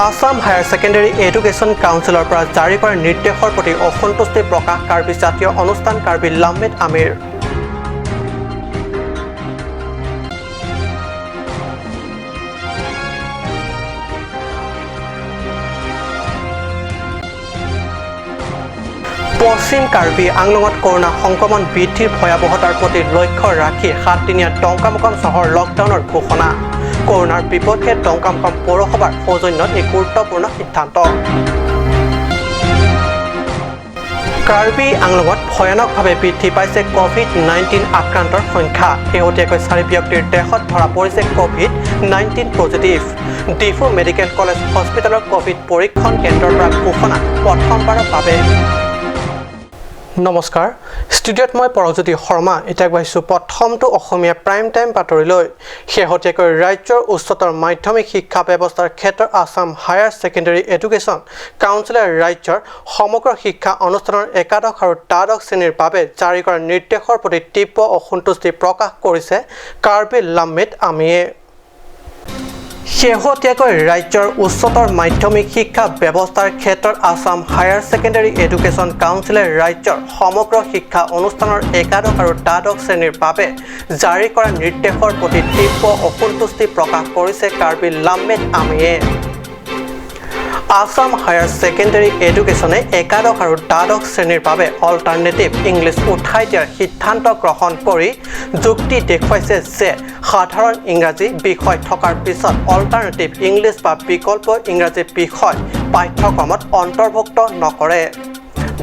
Assam higher secondary education কাউন্সিলৰ পৰা জাৰি কৰা নিৰ্দেশৰ প্ৰতি অসন্তুষ্টি প্ৰকাশ কাৰ্বি জাতীয় অনুষ্ঠান কাৰ্বি লাম্মেট আমিৰ। পশ্চিম কাৰ্বি আংলঙত কৰোণা সংক্ৰমণ বৃদ্ধিৰ ভয়াৱহতাৰ প্ৰতি লক্ষ্য ৰাখি 7 দিনীয়া ডংকামোকাম চহৰ লকডাউনৰ ঘোষণা। কৰোণাৰ বিপক্ষে ডংকামোকাম পৌৰসভাৰ সৌজন্যত এই গুৰুত্বপূৰ্ণ সিদ্ধান্ত। কাৰ্বি আংলঙত ভয়ানকভাৱে বৃদ্ধি পাইছে ক'ভিড-19 আক্ৰান্তৰ সংখ্যা। শেহতীয়াকৈ চাৰি ব্যক্তিৰ দেহত ধৰা পৰিছে ক'ভিড-19 পজিটিভ। ডিফু মেডিকেল কলেজ হস্পিটেলৰ ক'ভিড পৰীক্ষণ কেন্দ্ৰৰ পৰা ঘোষণা প্ৰথমবাৰৰ বাবে। নমস্কাৰ, ষ্টুডিঅ'ত মই পৰজ্যোতি শৰ্মা। এতিয়া আগবাঢ়িছোঁ প্ৰথমটো অসমীয়া প্ৰাইম টাইম বাতৰিলৈ। শেহতীয়াকৈ ৰাজ্যৰ উচ্চতৰ মাধ্যমিক শিক্ষা ব্যৱস্থাৰ ক্ষেত্ৰত আছাম হায়াৰ ছেকেণ্ডেৰী এডুকেশ্যন কাউন্সিলে ৰাজ্যৰ সমগ্ৰ শিক্ষা অনুষ্ঠানৰ একাদশ আৰু দ্বাদশ শ্ৰেণীৰ বাবে জাৰি কৰা নিৰ্দেশৰ প্ৰতি তীব্ৰ অসন্তুষ্টি প্ৰকাশ কৰিছে কাৰ্বি লাম্মেট আমিয়ে। শেহতীয়াকৈ ৰাজ্যৰ উচ্চতৰ মাধ্যমিক শিক্ষা ব্যৱস্থাৰ ক্ষেত্ৰত আছাম হায়াৰ ছেকেণ্ডেৰী এডুকেশ্যন কাউন্সিলে ৰাজ্যৰ সমগ্ৰ শিক্ষা অনুষ্ঠানৰ একাদশ আৰু দ্বাদশ শ্ৰেণীৰ বাবে জাৰি কৰা নিৰ্দেশৰ প্ৰতি তীব্ৰ অসন্তুষ্টি প্ৰকাশ কৰিছে কাৰ্বি লাম্মেট আমিয়ে। আছাম হায়াৰ ছেকেণ্ডেৰী এডুকেশ্যনে একাদশ আৰু দ্বাদশ শ্ৰেণীৰ বাবে অল্টাৰনেটিভ ইংলিছ উঠাই দিয়াৰ সিদ্ধান্ত গ্ৰহণ কৰি যুক্তি দেখুৱাইছে যে সাধাৰণ ইংৰাজী বিষয় থকাৰ পিছত অল্টাৰনেটিভ ইংলিছ বা বিকল্প ইংৰাজী বিষয় পাঠ্যক্ৰমত অন্তৰ্ভুক্ত নকৰে।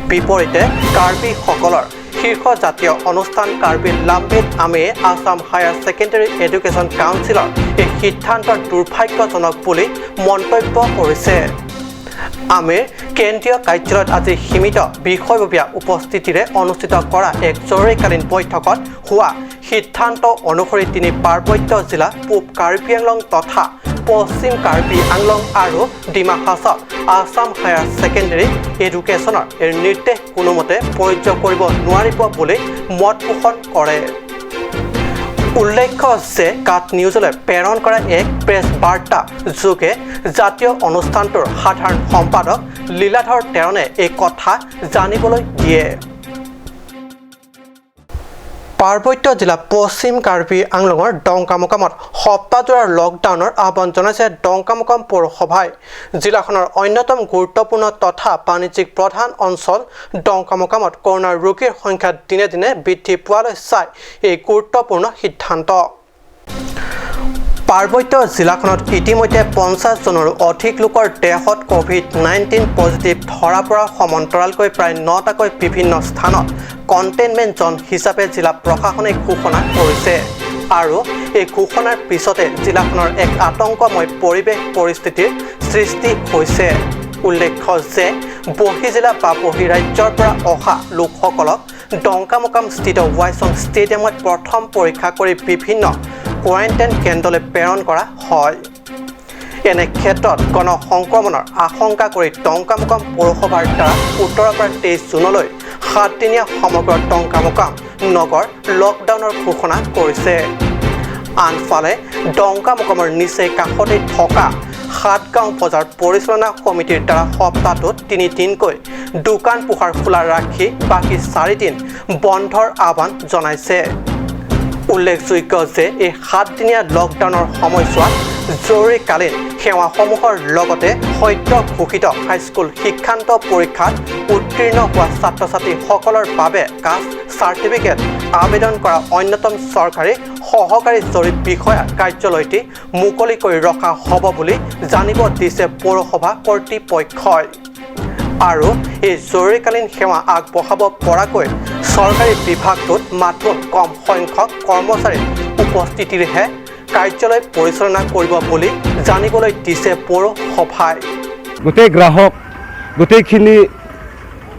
বিপৰীতে কাৰ্বিসকলৰ শীৰ্ষ জাতীয় অনুষ্ঠান কাৰ্বি লাম্বেট আমিয়ে আছাম হায়াৰ ছেকেণ্ডেৰী এডুকেশ্যন কাউন্সিলৰ এই সিদ্ধান্ত দুৰ্ভাগ্যজনক বুলি মন্তব্য কৰিছে। আমিৰ কেন্দ্ৰীয় কাৰ্যালয়ত আজি সীমিত বিষয়ববীয়া উপস্থিতিৰে অনুষ্ঠিত কৰা এক জৰুৰীকালীন বৈঠকত হোৱা সিদ্ধান্ত অনুসৰি তিনি পাৰ্বত্য জিলা পূব কাৰ্বি আংলং তথা পশ্চিম কাৰ্বি আংলং আৰু ডিমা হাছাওত আছাম হায়াৰ ছেকেণ্ডেৰী এডুকেশ্যনৰ এই নিৰ্দেশ কোনোমতে প্ৰযোজ্য কৰিব নোৱাৰিব বুলি মত পোষণ কৰে। উল্লেখ্য যে কাট নিউজলৈ প্ৰেৰণ কৰা এক প্ৰেছ বাৰ্তা যোগে জাতীয় অনুষ্ঠানটোৰ সাধাৰণ সম্পাদক লীলাধৰ টেৰণে এই কথা জানিবলৈ দিয়ে। পাৰ্বত্য জিলা পশ্চিম কাৰ্বি আংলঙৰ ডংকামোকামত সপ্তাহজোৰা লকডাউনৰ আহ্বান জনাইছে ডংকামোকাম পৌৰসভাই। জিলাখনৰ অন্যতম গুৰুত্বপূৰ্ণ তথা বাণিজ্যিক প্ৰধান অঞ্চল ডংকামোকামত কৰোণাৰ ৰোগীৰ সংখ্যা দিনে দিনে বৃদ্ধি পোৱালৈ চাই এই গুৰুত্বপূৰ্ণ সিদ্ধান্ত। পাৰ্বত্য জিলাখনত ইতিমধ্যে 50 জনৰো অধিক লোকৰ দেহত ক'ভিড-19 পজিটিভ ধৰা পৰাৰ সমান্তৰালকৈ প্ৰায় নটাকৈ বিভিন্ন স্থানত কণ্টেইনমেণ্ট জ'ন হিচাপে জিলা প্ৰশাসনে ঘোষণা কৰিছে আৰু এই ঘোষণাৰ পিছতে জিলাখনৰ এক আতংকময় পৰিৱেশ পৰিস্থিতিৰ সৃষ্টি হৈছে। উল্লেখ্য যে বহিঃজিলা বা বহিঃৰাজ্যৰ পৰা অহা লোকসকলক ডংকামোকামস্থিত ৱাইচং ষ্টেডিয়ামত প্ৰথম পৰীক্ষা কৰি বিভিন্ন কোৱাৰেণ্টাইন কেন্দ্ৰলৈ প্ৰেৰণ কৰা হয়। এনে ক্ষেত্ৰত গণ সংক্ৰমণৰ আশংকা কৰি টংকামুকাম পৌৰসভাৰ দ্বাৰা 17ৰ পৰা 23 জুনলৈ 7 দিনীয়া সমগ্ৰ টংকামুকাম নগৰ লকডাউনৰ ঘোষণা কৰিছে। আনফালে ডংকামুকামৰ নিচেই কাষতে থকা সাতগাঁও বজাৰ পৰিচালনা সমিতিৰ দ্বাৰা সপ্তাহটোত তিনিদিনকৈ দোকান পোহাৰ খোলা ৰাখি বাকী চাৰিদিন বন্ধৰ আহ্বান জনাইছে। উল্লেখযোগ্য যে এই 7 দিনীয়া লকডাউনৰ সময়ছোৱাত জৰুৰীকালীন সেৱাসমূহৰ লগতে সদ্য ঘোষিত হাইস্কুল শিক্ষান্ত পৰীক্ষাত উত্তীৰ্ণ হোৱা ছাত্ৰ ছাত্ৰীসকলৰ বাবে কাষ্ট চাৰ্টিফিকেট আবেদন কৰা অন্যতম চৰকাৰী সহকাৰী জৰীপ বিষয়া কাৰ্যালয়টি মুকলি কৰি ৰখা হ'ব বুলি জানিব দিছে পৌৰসভা কৰ্তৃপক্ষই। আৰু এই জৰুৰীকালীন সেৱা আগবঢ়াব পৰাকৈ চৰকাৰী বিভাগটোত মাথোন কম সংখ্যক কৰ্মচাৰীৰ উপস্থিতিৰেহে কাৰ্যালয় পৰিচালনা কৰিব বুলি জানিবলৈ দিছে পৌৰসভাই। গোটেই গ্ৰাহক, গোটেইখিনি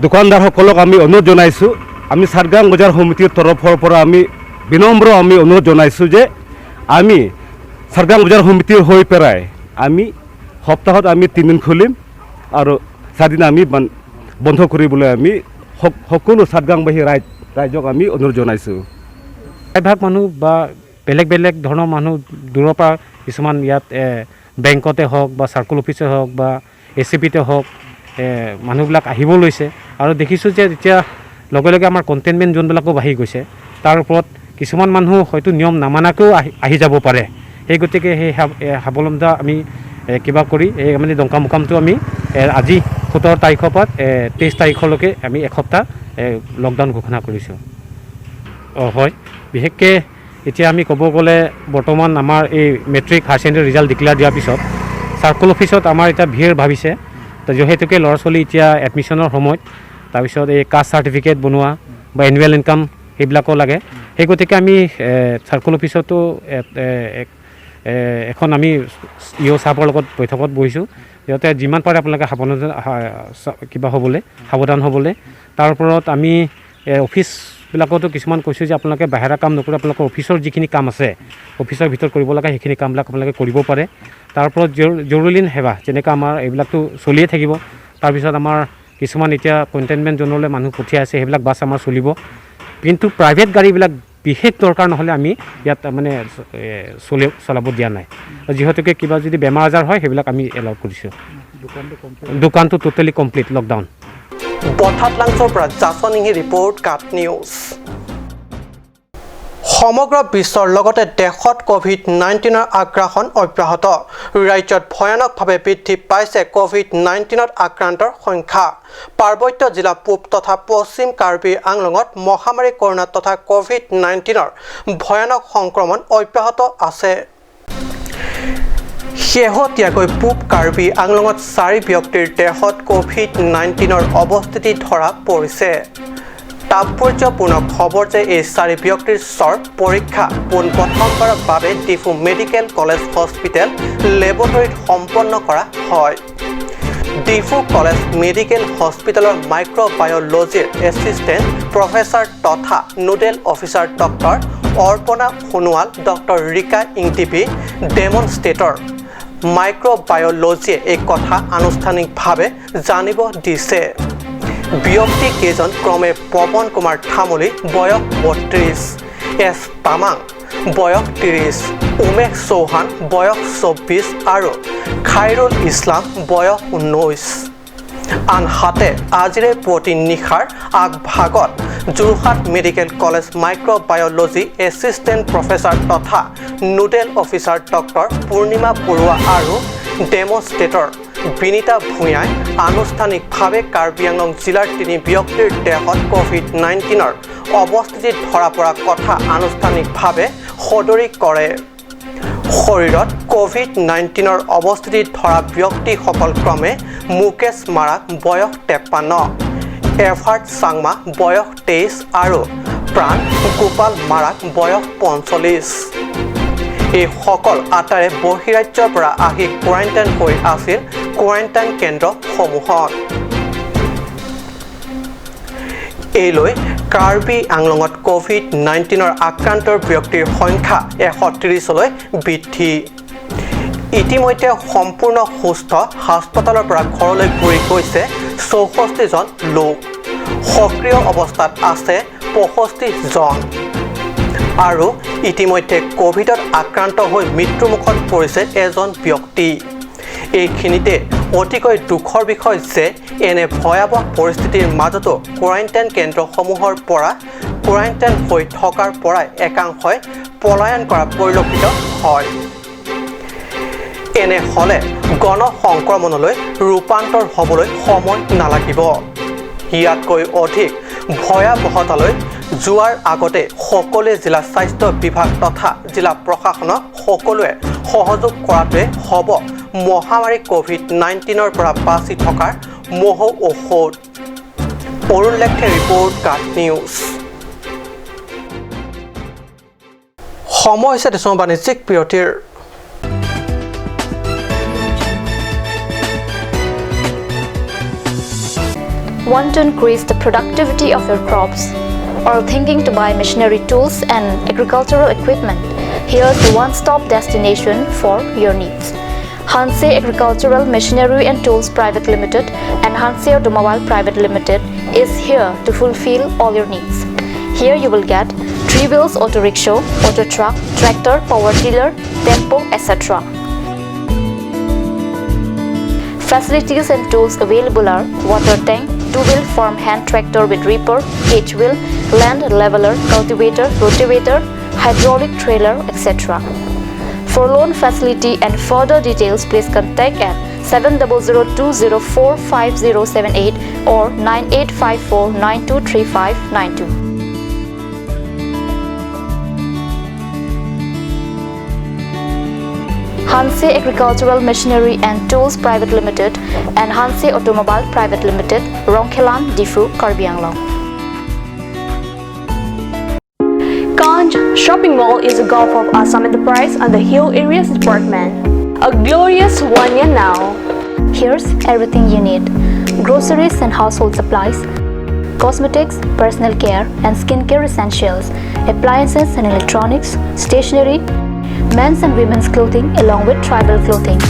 দোকানদাৰসকলক আমি অনুৰোধ জনাইছোঁ। আমি সাতগাঁও বজাৰ সমিতিৰ তৰফৰ পৰা আমি বিনম্ৰ আমি অনুৰোধ জনাইছোঁ যে আমি সাতগাঁও বজাৰ সমিতিৰ হৈ পেলাই আমি সপ্তাহত আমি তিনিদিন খুলিম আৰু চাৰিদিন আমি বন্ধ কৰিবলৈ আমি সকলো সাতগাঁওবাসী ৰাইজক আমি অনুৰোধ জনাইছোঁ। প্ৰায়ভাগ মানুহ বা বেলেগ বেলেগ ধৰণৰ মানুহ দূৰৰ পৰা কিছুমান ইয়াত বেংকতে হওক বা চাৰ্কল অফিচে হওক বা এ চি পিতে হওক, মানুহবিলাক আহিব লৈছে। আৰু দেখিছোঁ যে এতিয়া লগে লগে আমাৰ কণ্টেইনমেণ্ট জ'নবিলাকো বাঢ়ি গৈছে। তাৰ ওপৰত কিছুমান মানুহ হয়তো নিয়ম নামানাকৈও আহি আহি যাব পাৰে। সেই গতিকে সেই সাৱধানতা আমি কিবা কৰি এই মানে ডংকা মোকামটো আমি আজি 17 তাৰিখৰ পৰা 23 তাৰিখলৈকে আমি এসপ্তাহ লকডাউন ঘোষণা কৰিছোঁ। অঁ হয়, বিশেষকৈ এতিয়া আমি ক'ব গ'লে বৰ্তমান আমাৰ এই matric, higher secondary result declare দিয়াৰ পিছত চাৰ্কল অফিচত আমাৰ এতিয়া ভিৰ বাঢ়িছে। তো যিহেতুকে ল'ৰা ছোৱালী এতিয়া এডমিশ্যনৰ সময়ত, তাৰপিছত এই কাষ্ট চাৰ্টিফিকেট বনোৱা বা এনুৱেল ইনকাম সেইবিলাকো লাগে। সেই গতিকে আমি চাৰ্কল অফিচতো এখন আমি ই অ' চাহাবৰ লগত বৈঠকত বহিছোঁ, সিহঁতে যিমান পাৰে আপোনালোকে সাৱধান কিবা হ'বলৈ, সাৱধান হ'বলৈ। তাৰ ওপৰত আমি অফিচবিলাকতো কিছুমান কৈছোঁ যে আপোনালোকে বাহিৰা কাম নকৰি আপোনালোকৰ অফিচৰ যিখিনি কাম আছে, অফিচৰ ভিতৰত কৰিব লগা সেইখিনি কামবিলাক আপোনালোকে কৰিব পাৰে। তাৰ ওপৰত জৰুৰীকালীন সেৱা যেনেকৈ আমাৰ এইবিলাকতো চলিয়ে থাকিব। তাৰপিছত আমাৰ কিছুমান এতিয়া কণ্টেইনমেণ্ট জ'নলৈ মানুহ পঠিয়াই আছে, সেইবিলাক বাছ আমাৰ চলিব। কিন্তু প্ৰাইভেট গাড়ীবিলাক বিশেষ দৰকাৰ নহ'লে আমি ইয়াত মানে চলাব দিয়া নাই। যিহেতুকে কিবা যদি বেমাৰ আজাৰ হয়, সেইবিলাক আমি এলাউ কৰিছোঁ। দোকানটো টোটেলি কমপ্লিট লকডাউন। বঠাত লাংচৰ পৰা জাচনিঙি ৰিপৰ্ট, কাট নিউজ। সমগ্ৰ বিশ্বৰ লগতে দেশত ক'ভিড-19ৰ আগ্ৰাসন অব্যাহত। ৰাজ্যত ভয়ানকভাৱে বৃদ্ধি পাইছে ক'ভিড-19ত আক্ৰান্তৰ সংখ্যা। পাৰ্বত্য জিলা পূব তথা পশ্চিম কাৰ্বি আংলঙত মহামাৰী কৰোণা তথা ক'ভিড-19ৰ ভয়ানক সংক্ৰমণ অব্যাহত আছে। শেহতীয়াকৈ পূব কাৰ্বি আংলঙত চাৰি ব্যক্তিৰ দেহত ক'ভিড-19ৰ অৱস্থিতি ধৰা পৰিছে। তাৎপৰ্যপূৰ্ণ খবৰ যে এই চাৰি ব্যক্তিৰ স্বাব পৰীক্ষা পোনপ্ৰথমবাৰৰ বাবে ডিফু মেডিকেল কলেজ হস্পিটেল লেবৰেটৰীত সম্পন্ন কৰা হয়। ডিফু কলেজ মেডিকেল হস্পিটেলৰ মাইক্ৰ'বায়'লজিৰ এছিষ্টেণ্ট প্ৰফেচাৰ তথা nodal officer doctor Arpana Sonowal, doctor Rika Ingtipi, demonstrator মাইক্ৰ'বায়'লজিয়ে এই কথা আনুষ্ঠানিকভাৱে জানিব দিছে। ব্যক্তি কেইজন ক্ৰমে পৱন কুমাৰ থামলী, বয়স 32, এছ তামাং, বয়স 30, উমেশ চৌহান, বয়স 24 আৰু খাইৰুল ইছলাম, বয়স 19। আনহাতে আজিৰে পুৱতি নিশাৰ আগভাগত Jorhat medical college microbiology assistant professor তথা nodal officer doctor Purnima Barua আৰু ডেমনষ্ট্ৰেটৰ বিনীতা ভূঞাই আনুষ্ঠানিকভাৱে কাৰ্বি আংলং জিলাৰ তিনি ব্যক্তিৰ দেহত ক'ভিড-19ৰ অৱস্থিতি ধৰা পৰা কথা আনুষ্ঠানিকভাৱে সদৰি কৰে। শৰীৰত ক'ভিড-19ৰ অৱস্থিতি ধৰা ব্যক্তিসকল ক্ৰমে মুকেশ মাৰাক, বয়স 53, এভাৰ্ট চাংমা, বয়স 23 আৰু প্ৰাণ গোপাল মাৰাক, বয়স 45। এইসকল আটাৰে বহিৰাজ্যৰ পৰা আহি কোৱাৰেণ্টাইন হৈ আছিল কোৱাৰেণ্টাইন কেন্দ্ৰসমূহত। এই লৈ কাৰ্বি আংলঙত ক'ভিড-19ৰ আক্ৰান্তৰ ব্যক্তিৰ সংখ্যা 130লৈ বৃদ্ধি। ইতিমধ্যে সম্পূৰ্ণ সুস্থ হাস্পতালৰ পৰা ঘৰলৈ ঘূৰি গৈছে 64জন লোক। সক্ৰিয় অৱস্থাত আছে 65জন আৰু ইতিমধ্যে ক'ভিডত আক্ৰান্ত হৈ মৃত্যুমুখত পৰিছে এজন ব্যক্তি। এইখিনিতে অতিকৈ দুখৰ বিষয় যে এনে ভয়াৱহ পৰিস্থিতিৰ মাজতো কোৱাৰেণ্টাইন কেন্দ্ৰসমূহৰ পৰা কোৱাৰেণ্টাইন হৈ থকাৰ পৰাই একাংশই পলায়ন কৰা পৰিলক্ষিত হয়। এনে হ'লে গণ সংক্ৰমণলৈ ৰূপান্তৰ হ'বলৈ সময় নালাগিব। ইয়াতকৈ অধিক ভয়াৱহতালৈ যোৱাৰ আগতে সকলোৱে জিলা স্বাস্থ্য বিভাগ তথা জিলা প্ৰশাসনক সকলোৱে সহযোগ কৰাটোৱে হ'ব মহামাৰী ক'ভিড-19ৰ পৰা বাচি থকাৰ মহৌ ঔষধ। অৰুণ লেখে ৰিপৰ্ট, কাট নিউজ। সময় হৈছে দেশৰ বাণিজ্যিক বিৰতিৰ। Want to increase the productivity of your crops or thinking to buy machinery, tools and agricultural equipment? Here's the one-stop destination for your needs. Hanse Agricultural Machinery and Tools Private Limited and Hanse Automobile Private Limited is here to fulfill all your needs. Here you will get three wheels auto rickshaw, auto truck, tractor, power tiller, tempo, etc. Facilities and tools available are water tank, two-wheel farm hand tractor with reaper, H-wheel, land leveler, cultivator, rotavator, hydraulic trailer, etc. For loan facility and further details, please contact at 7002045078 or 9854923592. Hanse Agricultural Machinery and Tools Private Limited and Hanse Automobile Private Limited, Rongkhelan, Diphu, Karbi Anglong. Kanj Shopping Mall is a Gulf of Assam enterprise on the Hill Areas Department. A glorious 1 year now. Here's everything you need: groceries and household supplies, cosmetics, personal care and skincare essentials, appliances and electronics, stationery, men's and women's clothing, along with tribal clothing.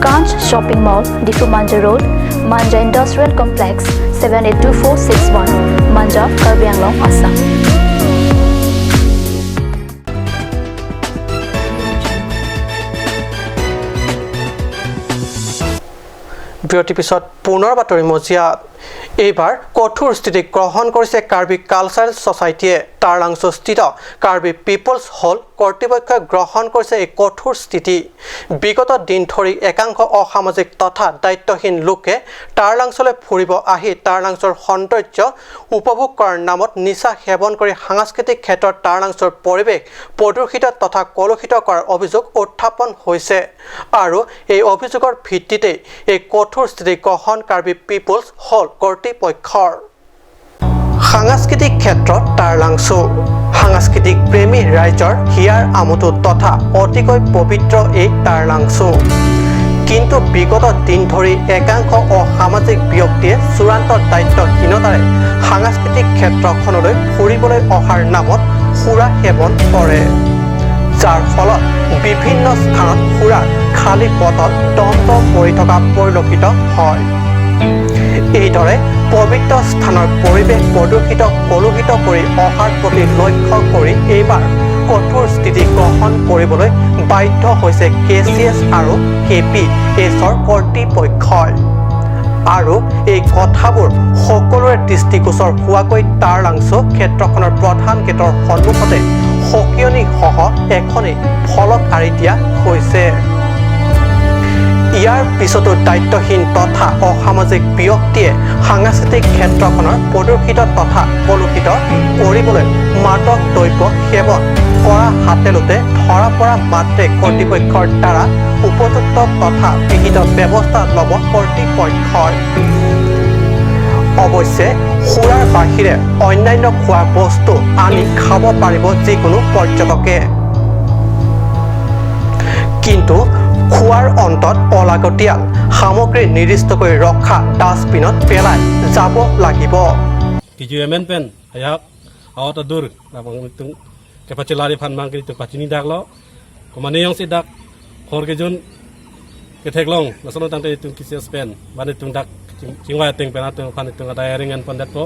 Kanch Shopping Mall, Diphu Manja Road, Manja Industrial Complex, 782461, Manja, Karbi Anglong, Assam. বিৰতিৰ পিছত পুনৰ বাতৰি মজিয়াত। এইবাৰ কঠোৰ স্থিতি গ্ৰহণ কৰিছে কাৰ্বি কালচাৰেল ছ'চাইটিয়ে। তাৰলাংছোস্থিত কাৰ্বি পিপলছ হল কৰ্তৃপক্ষই গ্ৰহণ কৰিছে এই কঠোৰ স্থিতি। বিগত দিন ধৰি একাংশ অসামাজিক তথা দায়িত্বহীন লোকে তাৰলাংছলৈ ফুৰিব আহি তাৰলাংছৰ সৌন্দৰ্য উপভোগ কৰাৰ নামত নিচা সেৱন কৰি সাংস্কৃতিক ক্ষেত্ৰত তাৰলাংছৰ পৰিৱেশ প্ৰদূষিত তথা কলুষিত কৰাৰ অভিযোগ উত্থাপন হৈছে আৰু এই অভিযোগৰ ভিত্তিতেই এই কঠোৰ স্থিতি গ্ৰহণ কাৰ্বি পিপলছ হল কৰ্তৃপক্ষৰ। সাংস্কৃতিক ক্ষেত্ৰত তাৰলাংছো সাংস্কৃতিক প্ৰেমী ৰাইজৰ হিয়াৰ আমঠু তথা অতিকৈ পবিত্ৰ এই তাৰলাংছো। কিন্তু বিগত দিন ধৰি একাংশ অসামাজিক ব্যক্তিয়ে চূড়ান্ত দায়িত্বহীনতাৰে সাংস্কৃতিক ক্ষেত্ৰখনলৈ ফুৰিবলৈ অহাৰ নামত সুৰা সেৱন কৰে, যাৰ ফলত বিভিন্ন স্থানত সুৰাৰ খালী বটল দম দম পৰি থকা পৰিলক্ষিত হয়। এইদৰে পবিত্ৰ স্থানৰ পৰিৱেশ প্ৰদূষিত কলুষিত কৰি অহাৰ প্ৰতি লক্ষ্য কৰি এইবাৰ কঠোৰ স্থিতি গ্ৰহণ কৰিবলৈ বাধ্য হৈছে কে চি এছ আৰু কে পি এছৰ কৰ্তৃপক্ষই। আৰু এই কথাবোৰ সকলোৰে দৃষ্টিগোচৰ হোৱাকৈ তাৰলাংছো ক্ষেত্ৰখনৰ প্ৰধান গেটৰ সন্মুখতে সকিয়নীসহ এখনি ফলক আঁৰি দিয়া হৈছে। ইয়াৰ পিছতো দায়িত্বহীন তথা অসামাজিক ব্যক্তিয়ে সাংস্কৃতিক ক্ষেত্ৰখনৰ প্ৰদূষিত তথা কলুষিত কৰিবলৈ মাদক দ্ৰব্য সেৱন কৰা হাতেলোটে ধৰা পৰা মাত্ৰে কৰ্তৃপক্ষৰ দ্বাৰা উপযুক্ত তথা বিহিত ব্যৱস্থা ল'ব কৰ্তৃপক্ষই। অৱশ্যে সুৰাৰ বাহিৰে অন্যান্য খোৱা বস্তু আনি খাব পাৰিব যিকোনো পৰ্যটকে, কিন্তু খোৱাৰ অন্তত অলাগতিয়াল সামগ্ৰী নিৰ্দিষ্টকৈ ৰখা ডাষ্টবিনত পেলাই যাব লাগিব। Kijuemen pen ayak awat adur labang itu ke pacilari phan mang ke itu pacini dak lo komane yang sidak khor ke jun ke theklong lasono tang te itu kisias pen ban itu dak chingwa teng pen atu phan itu ada ringan pon dat po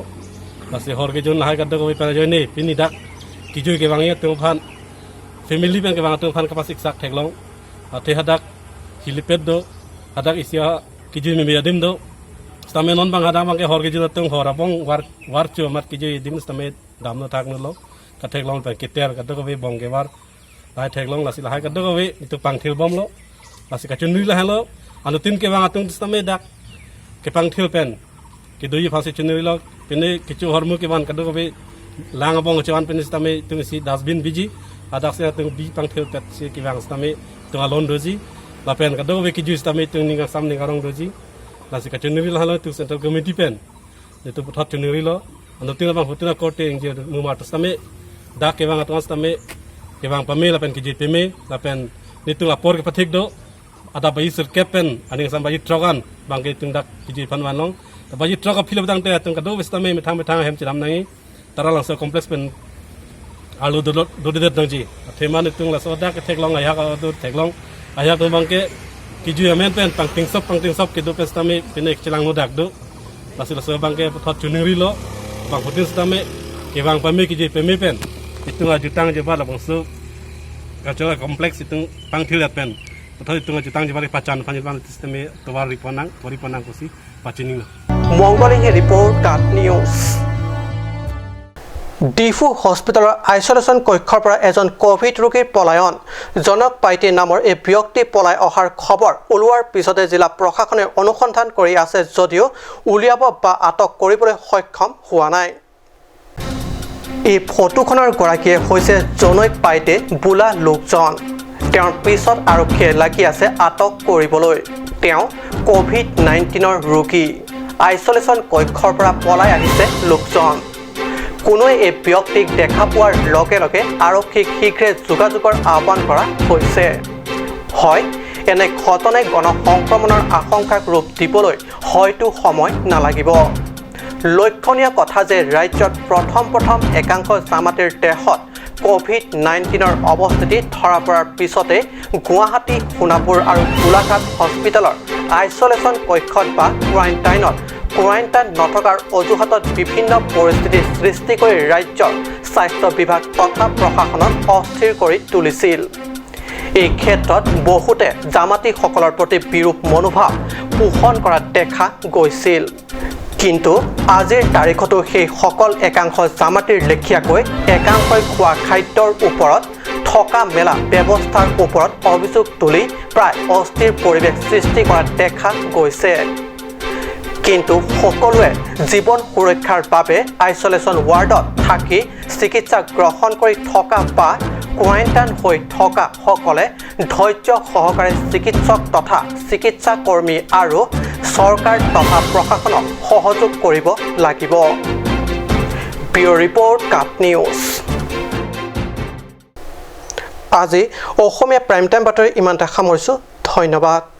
lasi hor ke jun lahai kaddo ko pen joini pini dak kijui ke bangi tu phan family pen ke bang tu phan kapasik sak theklong ate hadak hilipet do hadak isia kijui me adim do stame non bang hadang bang ke hor ke jun tung hor abong war war chu mat kijui dim stame dam no thak no lo ka theklong pe keter ka do ko be bong ke war lai theklong lasi lahai ka do ko be itu pang thil bom lo lasi ka chun la lo anu tin ke bang atung stame dak ke pang thil pen ke dui phasi chun lo pene kichu hormu ke ban ka do ko be lang abong chuan pen stame tung si dustbin biji adak se tung bi pang thil pet si ke bang stame tung alon doji la pen ka do be kiju stame tung ning sam ning arong doji lasi ka chun la lo tu central committee pen itu puthat chun lo anu tin bang hutina korte ing je mu ma stame dak ke bang atong stame ke bang pame la pen kiju peme la pen nitu lapor ke pathik do ada bayi sur kepen aning sam bayi trogan bang ke tung dak kiju phan wan long ta bayi trok a philop dang te tung ka do stame methang methang hem chiram nangi tara lang so complex pen Alu do dang ji theman tung la so dak thek long ayak do thek long ayak do bangke kiju amen pen pangting sop ki do pen stame pine chilang no dak do lasi la so bangke thot chuning ri lo bang putin stame ke bang pami ki ji pemi pen itu jutang je ba la bang su cultural complex itu pang thilat pen তথা itu jutang je ba pacan panjil bang sisteme towar riponang toriponang kusi pachining. মংগলিঙে report, কাট news. Diphu হস্পিটেলৰ isolation কক্ষৰ পৰা এজন Covid ৰোগীৰ পলায়ন। জনক পাইটি নামৰ এই ব্যক্তি পলাই অহাৰ খবৰ ওলোৱাৰ পিছতে জিলা প্ৰশাসনে অনুসন্ধান কৰি আছে যদিও উলিয়াব বা আটক কৰিবলৈ সক্ষম হোৱা নাই। এই ফটোখনৰ গৰাকীয়ে হৈছে জনৈক পাইটে বোলা লোকজন। তেওঁৰ পিছত আৰক্ষীয়ে লাগি আছে আটক কৰিবলৈ। তেওঁ ক'ভিড-19ৰ ৰোগী। আইচলেশ্যন কক্ষৰ পৰা পলাই আহিছে লোকজন। কোনোৱে এই ব্যক্তিক দেখা পোৱাৰ লগে লগে আৰক্ষীক শীঘ্ৰে যোগাযোগৰ আহ্বান কৰা হৈছে। হয়, এনে ঘটনাই গণ সংক্ৰমণৰ আশংকাক ৰূপ দিবলৈ হয়তো সময় নালাগিব। লক্ষণীয় কথা যে ৰাজ্যত প্ৰথম প্ৰথম একাংশ জামাতিৰ দেহত ক'ভিড-19ৰ অৱস্থিতি ধৰা পৰাৰ পিছতে গুৱাহাটী, সোণাপুৰ আৰু গোলাঘাট হস্পিটেলৰ আইচলেশ্যন কক্ষত বা কোৱাৰেণ্টাইনত কোৱাৰেণ্টাইন নথকাৰ অজুহাতত বিভিন্ন পৰিস্থিতিৰ সৃষ্টি কৰি ৰাজ্যৰ স্বাস্থ্য বিভাগ তথা প্ৰশাসনক অস্থিৰ কৰি তুলিছিল। এই ক্ষেত্ৰত বহুতে জামাতিসকলৰ প্ৰতি বিৰূপ মনোভাৱ পোষণ কৰা দেখা গৈছিল। কিন্তু আজিৰ তাৰিখতো সেই সকল একাংশ জামাতিৰ লেখীয়াকৈ একাংশই খোৱা খাদ্যৰ ওপৰত থকা মেলা ব্যৱস্থাৰ ওপৰত অভিযোগ তুলি প্ৰায় অস্থিৰ পৰিৱেশ সৃষ্টি কৰা দেখা গৈছে। কিন্তু সকলোৱে জীৱন সুৰক্ষাৰ বাবে আইচলেশ্যন ৱাৰ্ডত থাকি চিকিৎসা গ্ৰহণ কৰি থকা বা কোৱাৰেণ্টাইন হৈ থকাসকলে ধৈৰ্য সহকাৰে চিকিৎসক তথা চিকিৎসা কৰ্মী আৰু চৰকাৰ তথা প্ৰশাসনক সহযোগ কৰিব লাগিব। ব্যুৰ' ৰিপৰ্ট, কাট নিউজ। আজি অসমীয়া প্ৰাইম টাইম বাতৰি ইমানতে সামৰিছোঁ। ধন্যবাদ।